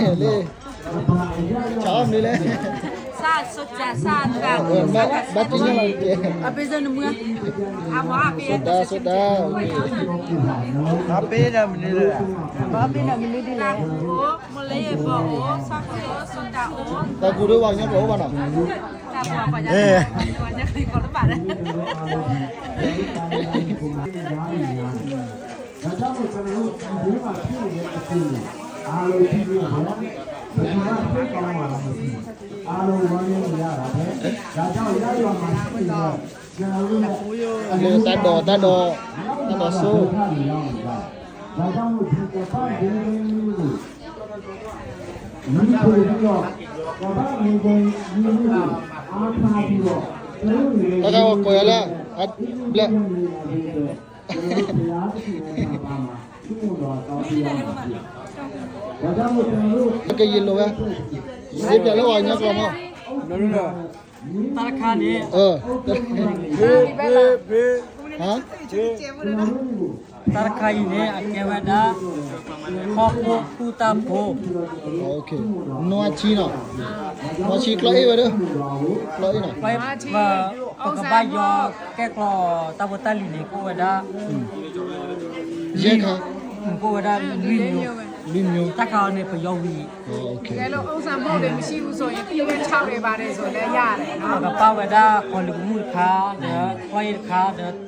လၢ ဆၢမနုၤလဲၣ် စၢ်စိတၢ်စၢ်တၢ် ဘၣ်တညၣ်လီၤကဲ အပ့ၤစၢနမွေ အမၤအပ့ၤ စိတၢ်စိတၢ် အပ့ၤဒီးမနုၤလဲၣ် အပ့ၤဒီးမနုၤဒ်လဲၣ် မလဲၣ်ဘီအိၣ် စၢ်ခိၣ်စိတၢ်အိၣ် တၢ်ကူဒိၣ်ဝါညီကျိာ်အိၣ်ဘၣ်နီၤ တၢ်ဒိး တၢ်ဒိး တၢ်ဒိးစိ တၢ်ကဝီၤကွဲးလၢ အဘျဲၣ် ကယံာ်လိာ်ဝဲ စ့ပျဲလၢဝၤညါကီမီၢ် တၢ်တခါန့ၣ် ဟါ တၢ်တခါအံၤန့ၣ် အကဲဝဲဒၣ် ဟီၣ်ခိၣ်သူၣ်တၢ်ဖိ နွံဆံနီၤ နွံဆံကျီအ့ၣ်ဝဲဒၣ် ကျီအ့ၣ်နီၤ ပကဘၣ်ယီၤကဲကျီတၢ်ဖိတၢ်လံၤန့ၣ် ကအိၣ်ဝဲဒၣ် ယဲၢ်ခါ ကအိၣ်ဝဲဒၣ်လွံၢ်မျိုး လွံၢ်မျိုး တၢ်ခါအံၤန့ၣ် ပယီၤဝံၤ ကဲလို့ အိၣ်စၢ်မိၣ်တွေ မရှိဘူးဆိုရင် သီးဝဲခြောက်တွေပါတယ်ဆိုလည်းရတယ်နော် ပကပာ်ဝဲဒၣ် ပှၤလုၢ်ကမူၣ်တခါ ဒီး ကျီအ့ၣ်တခါ ဒီး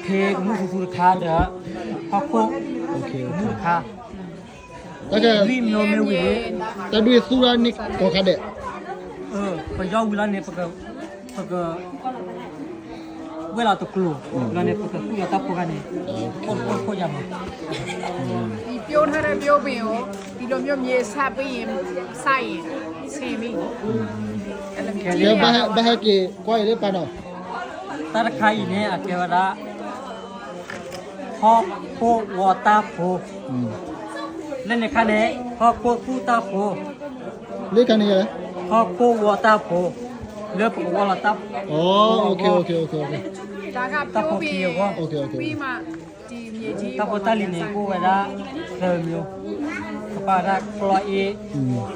ဖ့ကမူၣ်သူသူတခါ ဒီး ဟီၣ်ခိၣ်ကမူၣ်တခါ တၢ်က လွံၢ်မျိုးမ့ၢ်ဝံၤန့ၣ် တၢ်ဒွဲၣ်သူၣ်တၢ်န့ၣ်ကိးခါဒဲး ပယီၤဝံၤလီၤန့ၣ် ပက ပက ဝဲလီၤတကျိၤ လီၤန့ၣ် ပကသူၣ်လီၤတၢ်ဖိခါန့ၣ် ခိၣ်ခိၣ်ခိၣ်ယၤမး ပြောထားတဲ့ ပြောပင်ကို ဒီလိုမျိုး မြေစပြီးရင် စရင် ဆင်ပြီ ကဲ ဘၣ်ဟဲက့ၤ ကွၢ်အံၤလၢပၢ်နီၤ တၢ်တခါအံၤန့ၣ် အကဲဝဲဒၣ် ဟီၣ်ခိၣ်ဝီၤတၢ်ဖိ လၢန့ၣ်ခါန့ၣ် ဟီၣ်ခိၣ်သူၣ်တၢ်ဖိ လၢခါန့ၣ် ဟီၣ်ခိၣ်ဝီၤတၢ်ဖိ လၢပကဝီၤလီၤတၢ်ဖိ တၢ်ဖိခံအဂီၢ် တၢ်ဖိတၢ်လံၤန့ၣ် ကအိၣ်ဝဲဒၣ် သၢမျိုး ကပာ်ဝဲဒၣ်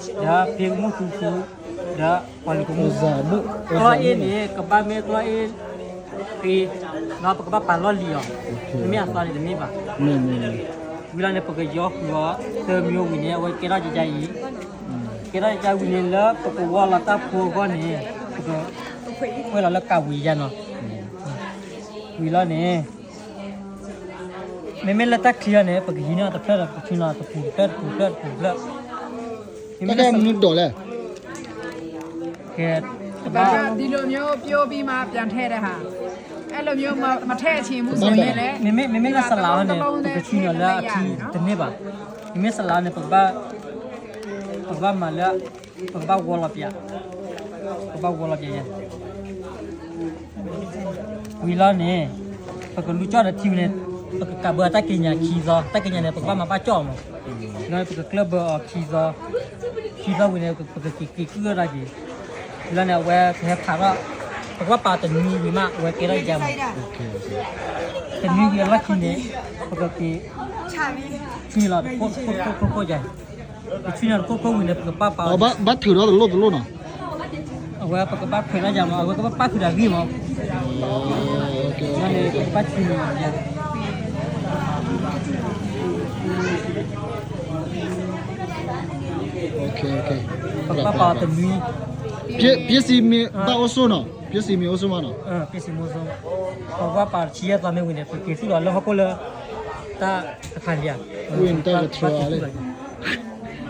ကျီအ့ၣ် ဒီးဖ့ကမူၣ်သူသူ ဒီးပှၤလုၢ်ကမူၣ် ကျီအ့ၣ်န့ၣ် ကဘၣ်မ့ၢ်ကျီအ့ၣ်ဃ့ ဒီးပကဘၣ်ပာ်လီၢ်လံၤအီၤ မ့ၢ်အသွါန့ၣ်တမ့ၢ်ဘၣ် ဝံၤလီၤန့ၣ် ပကယီၤဃုာ်အီၤ သၢမျိုးဝံၤန့ၣ် အဝဲကဲထီၣ်ကယါအံၤ ကဲထီၣ်ကယါဝံၤန့ၣ် လၢပကဝီၤလီၤတၢ်ဖိအဂီၢ်န့ၣ် ပက ကွဲးလီၤလၢကးဝံၤယါနီၤ ဝံၤလီၤန့ၣ် မ့မ့ၢ်လၢတၢ်ချံအီၤန့ၣ် ပကဟံးန့ၢ်အီၤတဖျၢၣ်ဒီး ပကဆူန့ၢ်အီၤတပူၤတဖျၢၣ်တပူၤတဖျၢၣ်တပူၤတဖျၢၣ် မ့မ့ၢ်လၢ မနုၤဒိးလဲၣ် ကဲ ဒီလိုမျိုးပြောပြီးမှပြန်ထည့်တဲ့ဟာ အဲ့လိုမျိုးမမထည့်ချင်ဘူးဆိုရင်လည်း မ့မ့ၢ် မ့မ့ၢ်လၢစလါအီၤန့ၣ် ပကဆူန့ၢ်အီၤလၢအချံတန့ၢ်ဘၣ် မ့မ့ၢ်စလါအီၤန့ၣ် ပကဘၣ် ပကဘၣ်မၤလၢ ပကဘၣ်ဝီလီၤပျး ပကဘၣ်ဝီလီၤပျးယဲ ဝံၤလီၤန့ၣ် ပကလူၤကၠီၣ်ဒီးထံဝံၤန့ၣ် ပကကးဘၢတၢ်က့ညါခံသီ တၢ်က့ညါန့ၣ် ပကဘၣ်မၤဘၣ်ကၠီၣ်အီၤမး လီၤန့ၣ် ပကကျၢၢ်ဘၢအီၤခံသီ ခံသီဝံၤန့ၣ် ပကက့ၤက့ၤကုၢ်အီၣ်တၢ်က့ၤ လီၤန့ၣ် အဝဲကဟဲဖးထီၣ် ပကဘၣ်ပာ်တနွံဝံၤမး အဝဲကဲထီၣ်ယါမး တနွံဝံၤအလီၢ်ခံန့ၣ် ပကက့ၤ ဆူန့ၢ်လီၤတခိၣ်ခိၣ်ခိၣ်ယါ ပဆူန့ၢ်တခိၣ်ခိၣ်ဝံၤန့ၣ် ပကပာ်ပာ် ဘၣ်ထုးထီၣ်တလိၣ်တလိၣ်နီၤ အဝဲပကဘၣ်ခွဲးထီၣ်ယါမး အဝဲကဘၣ်ပာ်ဃုာ်ဒီးဂံၢ်မး လီၤန့ၣ် ပကဘၣ်ဆူန့ၢ် ပကဘၣ်ပာ်တနွံ ပျဲစံမ့ၢ်ဘၣ်အိၣ်ဆိနီၤ ပျဲစံမ့ၢ်အိၣ်ဆိမးနီၤ ပျဲစံမ့ၢ်အိၣ်ဆိ ပကဘၣ်ပာ်တဆံယဲၢ်သီမ့ၢ်ဝံၤန့ၣ် ပက့ၤသူၣ်လီၤလၢဟီၣ်ခိၣ်လၢ တၢ်တဖၣ်လံဧါ ဝံၤန့ၣ်တၢ်ကထြၢအါလဲၣ်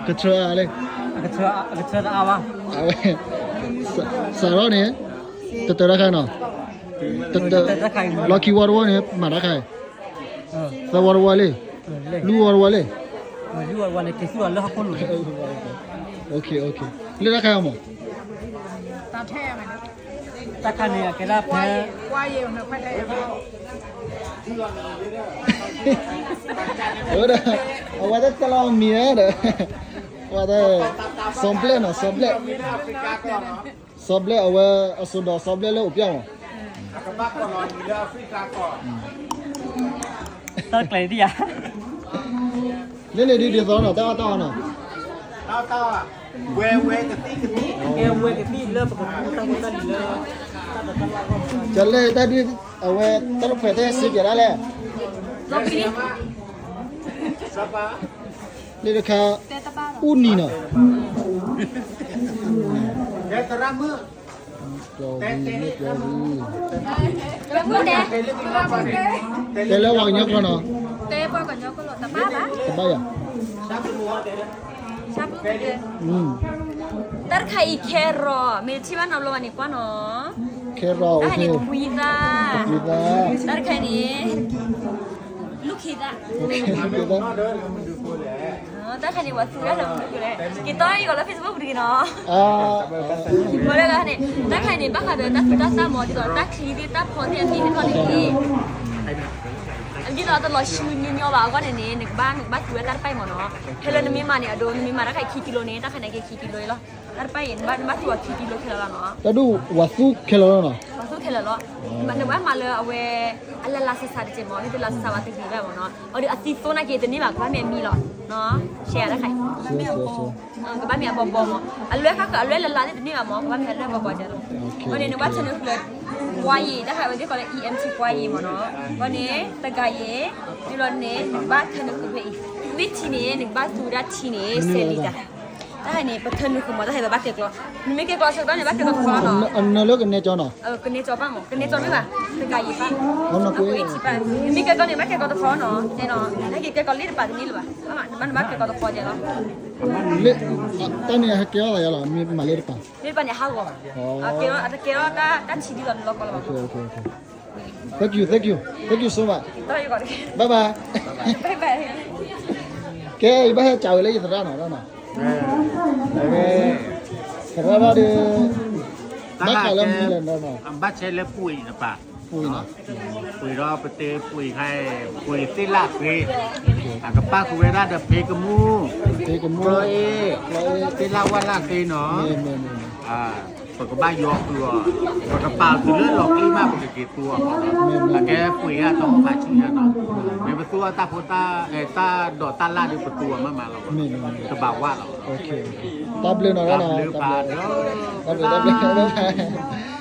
ကထြၢအါလဲၣ် အကထြၢတအါဘၣ် အဝဲ စးထီၣ်န့ၣ် တတၢတၢ်ခါနီၤ တတၢ လီၢ်ခံဝီတဝီန့ၣ် မၤတၢ်ခါ သၢဝီတဝီလံ လွံၢ်ဝီတဝီလံ လွံၢ်ဝီတဝီန့ၣ် က့ၤသူၣ်လီၤလၢဟီၣ်ခိၣ်လိၤ လၢတၢ်ခါအမး တၢ်ခါန့ၣ် အကဲဒၣ်ဖဲ အဝဲဒၣ် အဝဲတၢ်တဲလီၤမံၤဒီး အဝဲဒၣ် စီၤဘျဲၣ်နီၤ စီၤဘျဲၣ် စီၤဘျဲၣ်အဝဲ အစိဒီးစီၤဘျဲၣ်လၢအိၣ်ပျဲၢ်မး တၢ်ကျဲၤဒံးဧါ န့ၣ်န့ၣ်ဒ်ဒ်သိးနီၤ တၢ်အီၣ်တၢ်အီနီၤ, တၢ်အီၣ်တၢ်အီ, ဝဲဝဲကသံၣ်ကသံၣ်, ဝဲဝဲကသံၣ်လၢပကပူတၢ်ဖိတၢ်လံၤလၢ, ကလဲၤတၢ်ဒ် အဝဲတၢ်တဖှဲးတဲစ့ပျဲဒၣ်လဲၣ်, လၢတခါ, အူနံၤနီၤ, တဲလၢပှၤကညီကျိာ်နီၤ, တဘၣ်ယၤ, တၢ်တခါအံၤ carrot မ့ၢ်တထံၣ်ဘၣ်နီတဘျီဘၣ်န့ၣ် ကွၢ်နီၤ, carrot တၢ်တခါန့ၣ် ပှံသၣ်, တၢ်တခါန့ၣ် လူၢ်ခံသၣ်, တၢ်တခါန့ၣ် ပှၤသူတၢ်လၢမနုၤလဲၣ်, က့ၤတီယိၤလၢ Facebook ပူၤတဂ့ၤနီၤ, ဝဲဒၣ်လၢန့ၣ် တၢ်တခါန့ၣ် ဘၣ်ဃးဒီးတၢ်သူတၢ်သၣ်မ့ၢ် ဒ်သိးတၢ်ချံသ့ၣ်တၢ်ဖီသ့ၣ်အမံၤသ့ၣ်တဖၣ်န့ၣ် ဒ်သိးတလီၤဆူညီညီဘၣ်အဂီၢ်န့ၣ်န့ၣ် နကဘၣ် နကဘၣ်သူဝဲတၢ်တဖၣ်အံၤမ့ၢ်နီၤ, ခဲလၢနမ့ၢ်မၤန့ၣ် အဒိ နမ့ၢ်မၤတၢ်တခါအံၤခံကံလိန့ၣ် တၢ်တခါန့ၣ်က့ၤခံကံလိအံၤလီၤ, တၢ်တဖၣ်အံၤ နဘၣ် နဘၣ်သူအီၤခံကံလိခဲလၢာ်လီၤနီၤ, တၢ်ဒ်ဝၤသူခဲလၢာ်လီၤနီၤ, ဝၤသူခဲလၢာ်လီၤ, နဘၣ်မၤလၢအဝဲ အလၢ်လၢ်ဆးဆးတက့ၢ်မ့ၢ် မ့ၢ်တလၢ်ဆးဆးဝဲတဂ့ၤဘၣ်မ့ၢ်နီၤ, အဒိ အသံသိနာ်က့ၤတန့ၢ်ဘၣ် ကဘၣ်မ့ၢ်အမံၤလီၤ, ရှဲတၢ်ခါအံၤ, ကဘၣ်မ့ၢ်အဘီဘီမ့ၢ် အလွဲၢ်ဃၣ်ဃၣ် အလွဲၢ်လၢ်လၢ်သ့ၣ်တန့ၢ်ဘၣ်မ့ၢ် ကဘၣ်မ့ၢ်အလွဲၢ်ဘီဘီကဲလီၤ, အဃိန့ၣ် နကဘၣ်ထၢနုာ်ဃုာ်လၢ ပှၤယံၤ တၢ်ခါဝဲသ့ၣ်ဃီလၢ E M T ပှၤယံၤမ့ၢ်နီၤ, အဃိန့ၣ် တဂၤယံၤ, ဒ်လီၤန့ၣ် နကဘၣ်ထၢနုာ်ဃုာ်ဖဲအံၤ, မ့ၢ်ထံန့ၣ် နကဘၣ်သူဝဲဒၣ်ထံန့ၣ် စဲးလံတၢ်, တၢ်ခါန့ၣ် ပထၢနုာ်ဃုာ်မ့ၢ် တၢ်ခါအံၤပဘၣ်ကဲကျီ, နမ့ၢ်ကဲကျီဆၢကတီၢ်န့ၣ် ဘၣ်ကဲကျီတခီနီၤ, အနၢၤလၢကနဲကၠီနီၤ, ကနဲကၠီဘၣ်မ့ၢ် ကနဲကၠီမ့ၢ်ဘၣ်, တဂၤယံၤဘၣ်, နမ့ၢ်ကဲကျီန့ၣ် ဘၣ်ကဲကျီတခီနီၤ, တဲနီၤ, နက့ၤကဲကျီလ့တပၤတန့ၢ်လၢၤဘၣ်, နဘၣ်ကဲကျီတခီကဲလီၤ, တၢ်န့ၣ်ဟဲကဲအီၣ်သးယါလီၤ မ့ၢ်မၤလ့တပၤ, လ့တပၤန့ၣ် ဟးဂီၤ, အကဲထီၣ်တၢ်ထံဒ်သိးနလီၢ်ကီလီၤဘၣ်, Thank you, thank you, thank you so much, bye bye, bye bye, ကဲ ယဘၣ်ဟဲကးဝဲလၢယသရၣ်နီၤ, သရၣ်ဘၣ်ဒီး, ဘၣ်ဃးလၢမနုၤလဲၣ်နီၤ, ဘၣ်ဆဲးလၢပှ့ၤတပၤ, ပှ့ၤဒီးပတဲပှ့ၤခါ, ပှ့ၤသ့ၣ်လၣ်ဃ့, အကပၣ်ဃုာ်ဝဲဒၣ်ဒီးဖ့ကမူၣ်, ဖ့ကမူၣ်, သ့ၣ်လၣ်ဝၣ်လၣ်ဃ့နီၤ, ပကဘၣ်ယီၤဃုာ်အီၤ, ပကပာ်အီၤတုၤလၢလီၤကျံမး ပကက့ၤသူအီၤ, အကဲပှ့ၤယါတၢ်အိၣ်ဖးဆူညါနီၤ, မ့ၢ်ပသူအီၤတၢ်ဖိတၢ်, တၢ်ဒိးတၢ်လၣ်ဒီးပသူအီၤမးမးလီၤ, တဘၣ်ဝၣ်လီၤ, တၢ်ဘျုးနီၤ, တၢ်ဘျုး, တၢ်ဘျုး, bye bye.